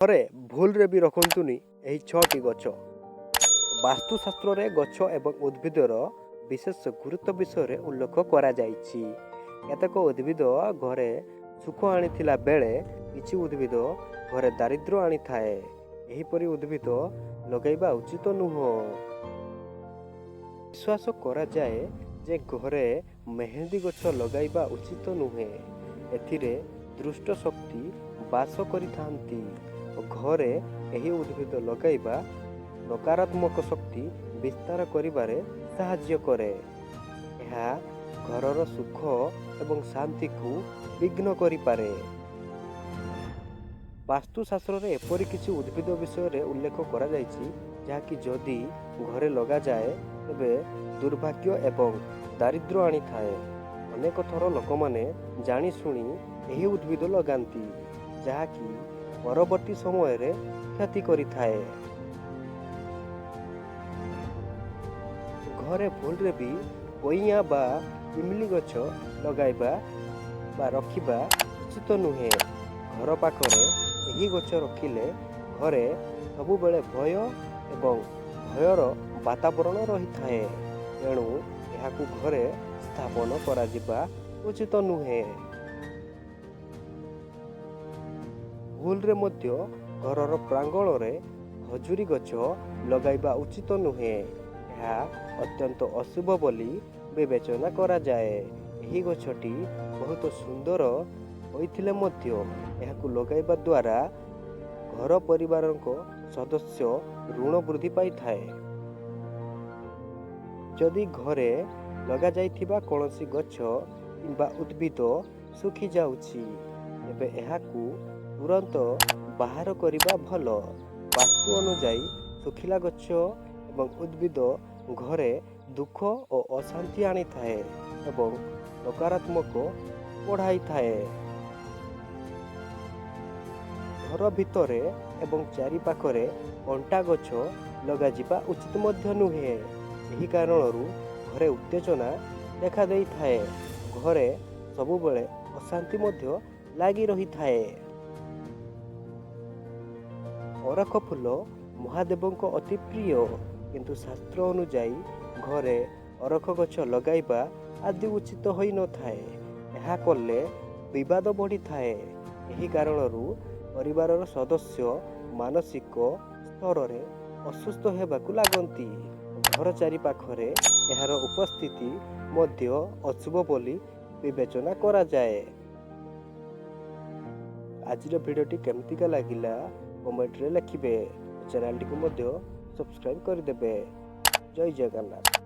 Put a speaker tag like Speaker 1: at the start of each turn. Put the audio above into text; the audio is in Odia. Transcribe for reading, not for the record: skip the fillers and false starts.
Speaker 1: ଘରେ ଭୁଲରେ ବି ରଖନ୍ତୁନି ଏହି ଛଅଟି ଗଛ। ବାସ୍ତୁଶାସ୍ତ୍ରରେ ଗଛ ଏବଂ ଉଦ୍ଭିଦର ବିଶେଷ ଗୁରୁତ୍ୱ ବିଷୟରେ ଉଲ୍ଲେଖ କରାଯାଇଛି। କେତେକ ଉଦ୍ଭିଦ ଘରେ ସୁଖ ଆଣିଥିଲା ବେଳେ କିଛି ଉଦ୍ଭିଦ ଘରେ ଦାରିଦ୍ର୍ୟ ଆଣିଥାଏ। ଏହିପରି ଉଦ୍ଭିଦ ଲଗାଇବା ଉଚିତ ନୁହଁ। ବିଶ୍ୱାସ କରାଯାଏ ଯେ ଘରେ ମେହେନ୍ଦି ଗଛ ଲଗାଇବା ଉଚିତ ନୁହେଁ। ଏଥିରେ ଦୁଷ୍ଟ ଶକ୍ତି ବାସ କରିଥାନ୍ତି। ଘରେ ଏହି ଉଦ୍ଭିଦ ଲଗାଇବା ନକାରାତ୍ମକ ଶକ୍ତି ବିସ୍ତାର କରିବାରେ ସାହାଯ୍ୟ କରେ। ଏହା ଘରର ସୁଖ ଏବଂ ଶାନ୍ତିକୁ ବିଘ୍ନ କରିପାରେ। ବାସ୍ତୁଶାସ୍ତ୍ରରେ ଏପରି କିଛି ଉଦ୍ଭିଦ ବିଷୟରେ ଉଲ୍ଲେଖ କରାଯାଇଛି, ଯାହାକି ଯଦି ଘରେ ଲଗାଯାଏ, ତେବେ ଦୁର୍ଭାଗ୍ୟ ଏବଂ ଦାରିଦ୍ର୍ୟ ଆଣିଥାଏ। ଅନେକ ଥର ଲୋକମାନେ ଜାଣିଶୁଣି ଏହି ଉଦ୍ଭିଦ ଲଗାନ୍ତି, ଯାହାକି ପରବର୍ତ୍ତୀ ସମୟରେ କ୍ଷତି କରିଥାଏ। ଘରେ ଭୁଲରେ ବି କଇଁଆ ବା ଇମଲି ଗଛ ଲଗାଇବା ବା ରଖିବା ଉଚିତ ନୁହେଁ। ଘର ପାଖରେ ଏହି ଗଛ ରଖିଲେ ଘରେ ସବୁବେଳେ ଭୟ ଏବଂ ଭୟର ବାତାବରଣ ରହିଥାଏ। ତେଣୁ ଏହାକୁ ଘରେ ସ୍ଥାପନ କରାଯିବା ଉଚିତ ନୁହେଁ। ଭୁଲରେ ମଧ୍ୟ ଘରର ପ୍ରାଙ୍ଗଣରେ ଖଜୁରୀ ଗଛ ଲଗାଇବା ଉଚିତ ନୁହେଁ। ଏହା ଅତ୍ୟନ୍ତ ଅଶୁଭ ବୋଲି ବିବେଚନା କରାଯାଏ। ଏହି ଗଛଟି ବହୁତ ସୁନ୍ଦର ହୋଇଥିଲେ ମଧ୍ୟ ଏହାକୁ ଲଗାଇବା ଦ୍ୱାରା ଘର ପରିବାରଙ୍କ ସଦସ୍ୟ ଋଣ ବୃଦ୍ଧି ପାଇଥାଏ। ଯଦି ଘରେ ଲଗାଯାଇଥିବା କୌଣସି ଗଛ କିମ୍ବା ଉଦ୍ଭିଦ ଶୁଖିଯାଉଛି, ତେବେ ଏହାକୁ ତୁରନ୍ତ ବାହାର କରିବା ଭଲ। ବାସ୍ତୁ ଅନୁଯାୟୀ ଶୁଖିଲା ଗଛ ଏବଂ ଉଦ୍ଭିଦ ଘରେ ଦୁଃଖ ଓ ଅଶାନ୍ତି ଆଣିଥାଏ ଏବଂ ନକାରାତ୍ମକ ବଢ଼ାଇଥାଏ। ଘର ଭିତରେ ଏବଂ ଚାରିପାଖରେ କଣ୍ଟା ଗଛ ଲଗାଯିବା ଉଚିତ ମଧ୍ୟ ନୁହେଁ। ଏହି କାରଣରୁ ଘରେ ଉତ୍ତେଜନା ଦେଖାଦେଇଥାଏ। ଘରେ ସବୁବେଳେ ଅଶାନ୍ତି ମଧ୍ୟ ଲାଗି ରହିଥାଏ। ଅରଖ ଫୁଲ ମହାଦେବଙ୍କ ଅତି ପ୍ରିୟ। କିନ୍ତୁ ଶାସ୍ତ୍ର ଅନୁଯାୟୀ ଘରେ ଅରଖ ଗଛ ଲଗାଇବା ଆଦୌ ଉଚିତ ହୋଇନଥାଏ। ଏହା କଲେ ବିବାଦ ବଢ଼ିଥାଏ। ଏହି କାରଣରୁ ପରିବାରର ସଦସ୍ୟ ମାନସିକ ସ୍ତରରେ ଅସୁସ୍ଥ ହେବାକୁ ଲାଗନ୍ତି। ଘର ଚାରିପାଖରେ ଏହାର ଉପସ୍ଥିତି ମଧ୍ୟ ଅଶୁଭ ବୋଲି ବିବେଚନା କରାଯାଏ। ଆଜିର ଭିଡ଼ିଓଟି କେମିତିକା ଲାଗିଲା, କମେଣ୍ଟରେ ଲେଖିବେ। ଚ୍ୟାନେଲଟିକୁ ମଧ୍ୟ ସବସ୍କ୍ରାଇବ୍ କରିଦେବେ। ଜୟ ଜଗନ୍ନାଥ।